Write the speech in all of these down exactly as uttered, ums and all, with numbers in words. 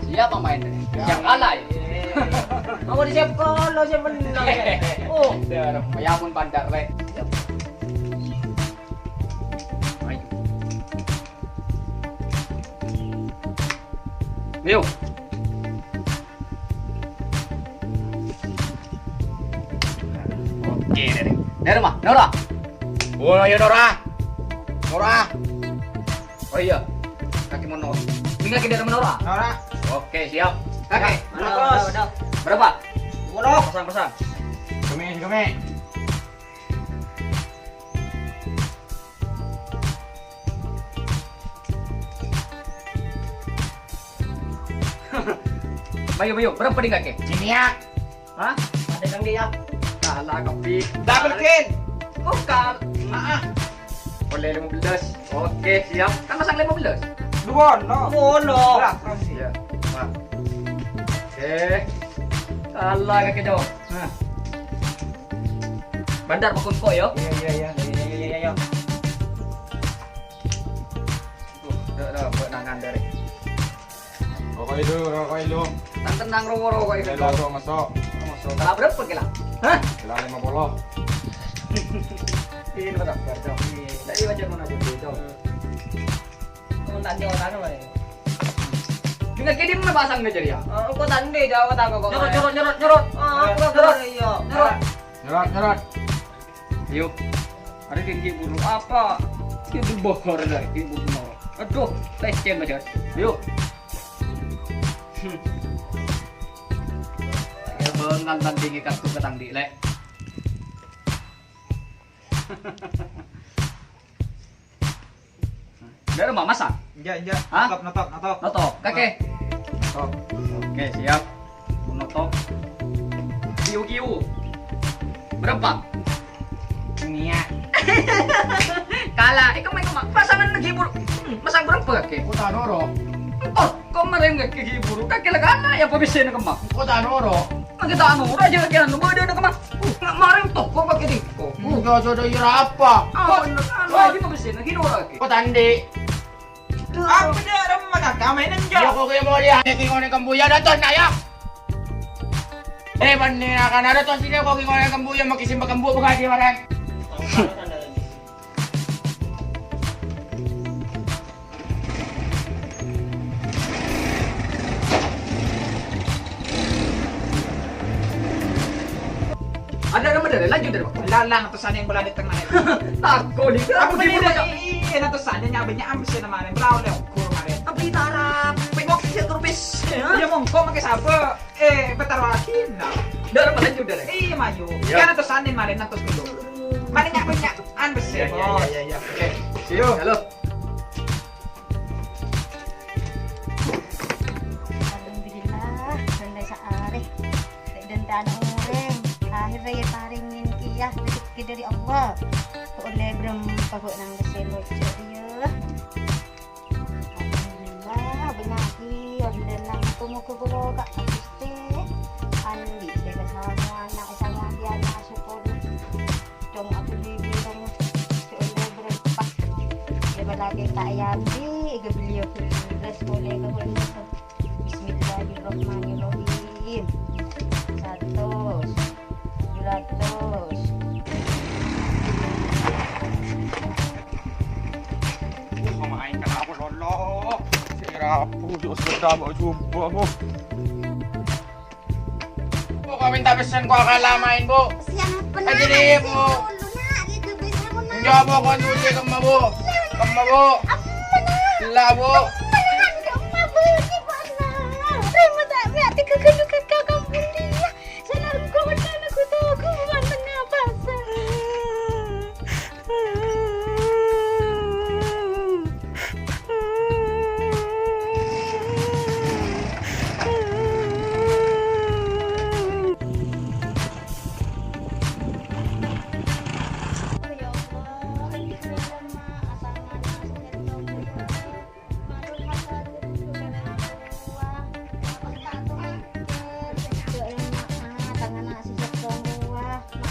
Siap pemain. Siap kalah, ya? Apa di siap kalah, siap menang, ya? Oh. Ya, ya, ampon pandar, Rek. Siap. Ayo. Ayo. Oke, dari. Dari rumah, Nora. Oh, iya, Nora. Nora. Oh, iya. Kaki mau Nora. Ini kaki dari Nora. Nora. Oke, siap. Kaki. Ya, udah, udah, udah. Berapa? Sepuluh. Pasang, pasang. Kami, kami. Mayu, mayu, berapa di kaki? Sini, ya. Hah? Ada kang dia. Kalah, kopi. Double kill. Kok kal-, ah, ah. Oleh lima belas. Oke, siap. Kan pasang lima belas. Dua, no. Dua, no. Berapa sih? Ya. Wah. Oke. Kalah kaki jawab. Nah. Bandar bakun ko, yo. Iya, iya, iya. Iya, iya, iya, iya. Tuh, dah, dah, buat nangan dari. Rokok itu, rokok itu. Tenang, tenang, rokok, rokok itu. Ayo, masuk, masuk. Masuk. Kalah berapa kila? Hah? Kalah lima puluh. Ini berapa? Tadi baca mana aja itu. Mau tanya orang apa ya? Dengan kini mana pasang nih jadi ya? Oh, kok tadi jawab apa kok? Nyorot, nyorot, nyorot, nyorot. Oh, nyorot, nyorot, iya. Nyorot. Nyorot, nyorot. Yo. Ada yang gibur apa? Gibur bohor dah, gibur bohor. Aduh, lecen aja. Yo. Hmm. Ya, bengan tandingi kartu ke tangdi, Lek. Udah, udah, Mas, ah? Enggak, enggak. Hah? Notop, notop, notop. Notop, kake. Notop. Oke, siap. Notop. Kiu, kiu. Berempat. Nia. Kalah. Eh, kamu, kamu. Pasangan lagi bur-, hmm, masang berempat, kake. Kota Noro. Entot, kok maren lagi buru. Kake lagi anak ya, apa bisa ini, kemang? Kota Noro. Lagi tak anu, raja lagi anu, beda ada, kemang. Uh, nggak maren toh, kok pakai di, kok. Hmm, jodoh, jodoh, iya apa? Ah, bener, anu, lagi apa bisa ini, lagi Noro, kake. Kota Andi. Apa dia orang mana? Kamu ini, Jo? Ya, kok kayak mau lihat, kayak ngone kembuya, datang, nak, ya? Eh, bener, akan ada tuh sini, kok kayak ngone kembuya, makin simpel kembu, bukan dia, maren. Ada, ada, ada, lanjut, ada. Lalang, terus ada yang berlari tengah. Takut, nih. Aku di mana? Iya, nah, terus ada nyabe-nyabe sih, namanya. Belau, leo, kur, mare. Tapi tarap, pengok, sih, kurpis. Ya, mongko, pakai sabar. Eh, bentar lagi, nah. Udah, udah, lanjut, udah, deh. Iya, maju. Ya. Kan atas sana, mari, atas dulu. Mari, nyak, nyak. An besi, ya, ya, bos. Ya, ya, ya. Oke. See you. Halo. Alhamdulillah, sampai saare. Tek dan tan oreng. Akhirnya ya paringin kia rezeki dari Allah. Kok oleh berempa kok nang besi bocor, ya. Alhamdulillah, bânnya'aghi orderan nang moghâ-moghâ kaulâ ka Ghustè andi' sè èkasangowa ana' èsangowa biyâ asokkor. Dong abdhi biyâ dong sè ollè bârâmpa. Èpalakè ta' èambi', èghâbâliyâ bhârâs polè ka kaulâ. Bismillahirrahmanirrahim. Satos. Dua ratus. Pemain kenapa lolo? Si rapuh, yuk, sudah mau jumpa, Bu. Bu, kok minta pesen, kok kalah main, Bu? Siapa, Nak? Aja deh, Bu. Dulu, Nak. Itu bisa, Bu, Nak. Enggak, Bu, kok dulu, kemma, Bu? Kemma, Bu? Apa, Nak? Lah, Bu. Apa, Nak? Enggak, Emak, Bu. Gimana? Saya mau tak lihat tiga kali ke kampung dia. Saya lalu kau, Nak, aku tahu, aku bukan tengah pasar.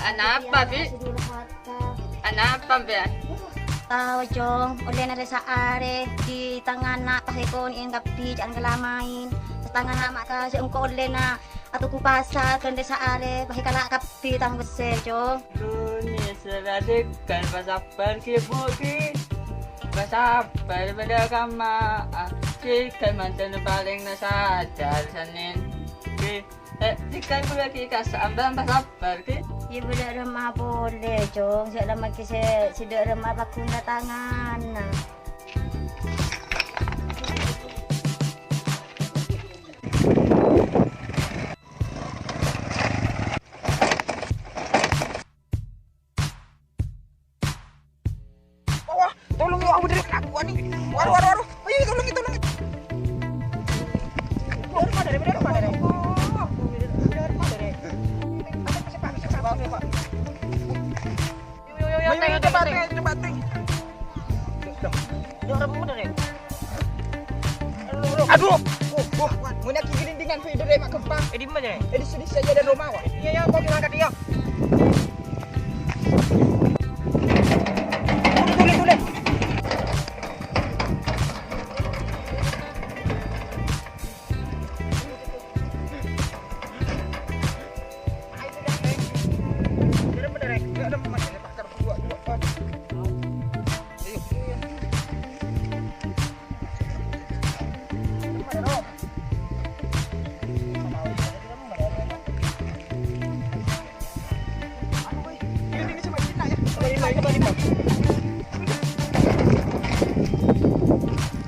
Anapa, Bi? Anapa, Bi? Tao, Cong. Ollè narè saarè, di tangana pas èkonè'è kabbhi, ca'na kala maèn. Pas Tang ana' ma' ka sè engko' ollèna atoko pasar, ghântè saarè, pas èkala' kabbhi tang pèssè, Cong. Duh, nyèsèl adhika, pasabbhâr, ghi, Bu', ghi. Pasabbhâr, bâdâ kamma, ah, dhika manten palèng nasajar, Sanin. Ghi, eh, dhika bulâ ghi kassa' ambân pasabbhâr, ghi. Iyâ, bulâ remma polè, Cong. Sè lemma ghi sè, sè dâ' remma paghun tangana. Wah, wah, tolong ya, aku dari kena gua nih. Waduh, waduh, waduh. Ayo, tolong, tolong. Dari mana, dari mana, dari mana? Dari mana, dari? Apa, siapa, siapa, siapa? Yo, yo, yo, yo, ayo, teng, ayo, teng, teng, teng. Teng. Yo, ora bener, ya? Aduh. Wah, wah, wah. Ngene iki gelindingan feeder e, Mak, gempa. Eh, di mana, ya? Eh, di sini saja ada rumah, wah. Iya, iya, kok diangkat, iya. Tulis, tulis, tulis.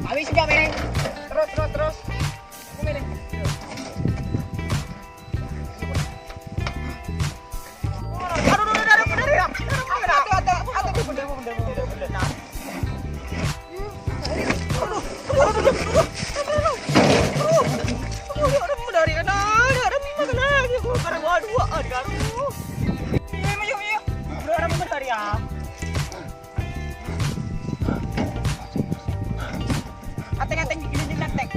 Awi sudah, Meng. Terus, terus, terus. Aku, Meng. Aduh, aduh, aduh, aduh, aduh, aduh, aduh, aduh, aduh, aduh, aduh, aduh, aduh, aduh. Ateng, ateng, gini, gini, ateng.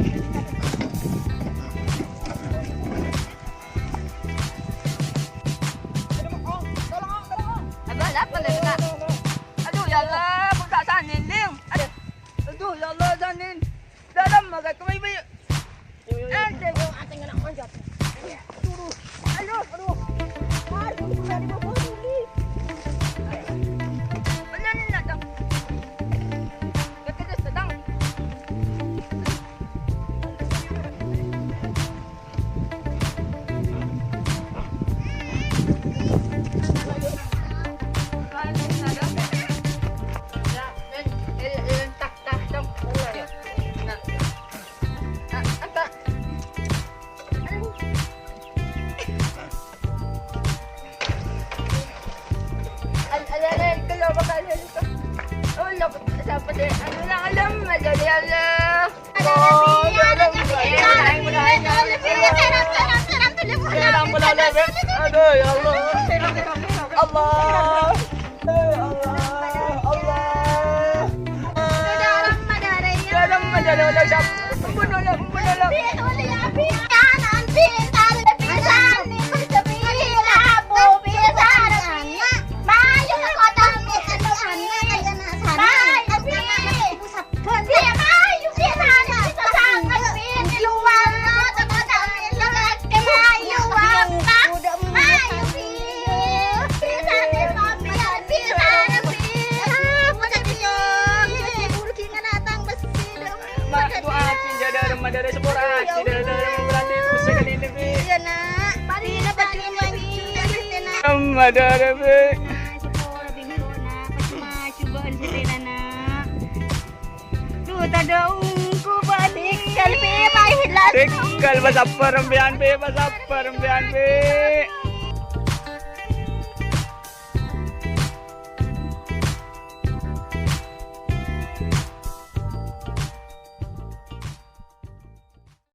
Aduh, apa lagi, Kak? Aduh, ya Allah, buka Sanin, Ling. Aduh. Aduh, ya Allah, Sanin. Dalam, Kak, kembali, kembali. Aduh. Aduh, aduh. Aduh, aduh, aduh. Bener, Ling, datang. Kak, terus datang. Aduh, ya Allah. Allah. Eh, Allah. Allah. Ampun, Allah, ampun, Allah. Mak, do'aaghi, ya, dâlem, dâlem, sepora, ya, dâlem, dâlem, berani, pusing, ini, Bi. Iya, Nak. Dina, Bi. Dâlem, dâlem, Bi. Nah, sepora, Bi, Nak. Pas maju, Bi, sini, Nak. Duh, tadâ' ongghu, Bi. Tinggal, Bi, lahir lagi. Tinggal, Bi, sabbhâr, empiyan, Bi, Bi, sabbhâr, empiyan, Bi.